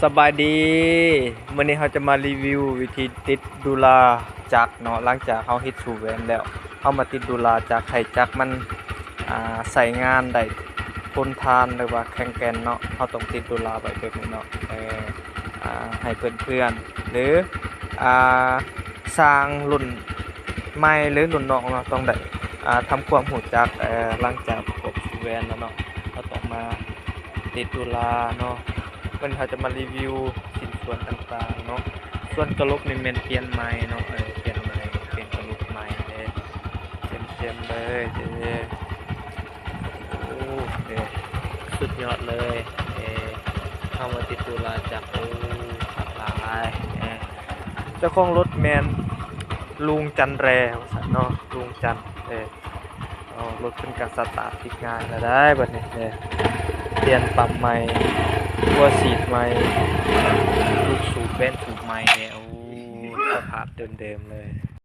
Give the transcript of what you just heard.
ສະບາຍດີ ມື້ນີ້ເຮົາຈະມາຣີວິວວິທີຕິດດູລາຈັກເນາະ. ຫຼັງຈາກເຮົາເຮັດສູບແວ່ນແລ້ວ ເຮົາມາຕິດດູລາຈັກ ໃຫ້ຈັກມັນ ອ່າ ໃຊ້ງານໄດ້ທົນທານ ຫຼືວ່າແຂງແກ່ນເນາະ. ເຮົາຕ້ອງຕິດດູລາໄວ້ແບບນີ້ເນາະ ເອີ ອ່າ ໃຫ້ເພື່ອນໆ ຫຼື ອ່າ ຊ່າງລຸ້ນໃໝ່ ຫຼື ລຸ້ນນ້ອງເນາະ ຕ້ອງໄດ້ ອ່າ ທຳຄວາມຮູ້ຈັກ ເອີ ຫຼັງຈາກປະກອບສູບແວ່ນແລ້ວເນາະ ເຮົາຕ້ອງມາຕິດດູລາເນາະ. ມື້ນີ້ເຮົາຈະມາຣີວິວຊິ້ນສ່ວນຕ່າງໆເນາະ. ສ່ວນກະໂຫຼກນີ້ແມ່ນປ່ຽນໃໝ່ເນາະ ເອີ ປ່ຽນໃໝ່ ປ່ຽນກະໂຫຼກໃໝ່ເດ້ ເຕັມໆເລີຍເດ້. ໂອ້ ເດ້ ສຸດຍອດເລີຍເດ້. ເຮົາມາຕິດດູລາຈັກ ໂອ້ ຄັກຫຼາຍເດ້. ເຈົ້າຂອງລົດແມ່ນລຸງຈັນແຣ ວ່າຊັ້ນເນາະ ລຸງຈັນເດ້. ເອົາ ລົດເພິ່ນກະສະຕາດຕິດງ່າຍແລ້ວໄດ໋ ບັດນີ້ເດ້. ປ່ຽນປ້ຳໃໝ່ ຫົວສີດໃໝ່ ລູກສູບແວ່ນສູບໃໝ່ເດ້. ໂອ້ ສະພາບເດີມໆເລີຍ.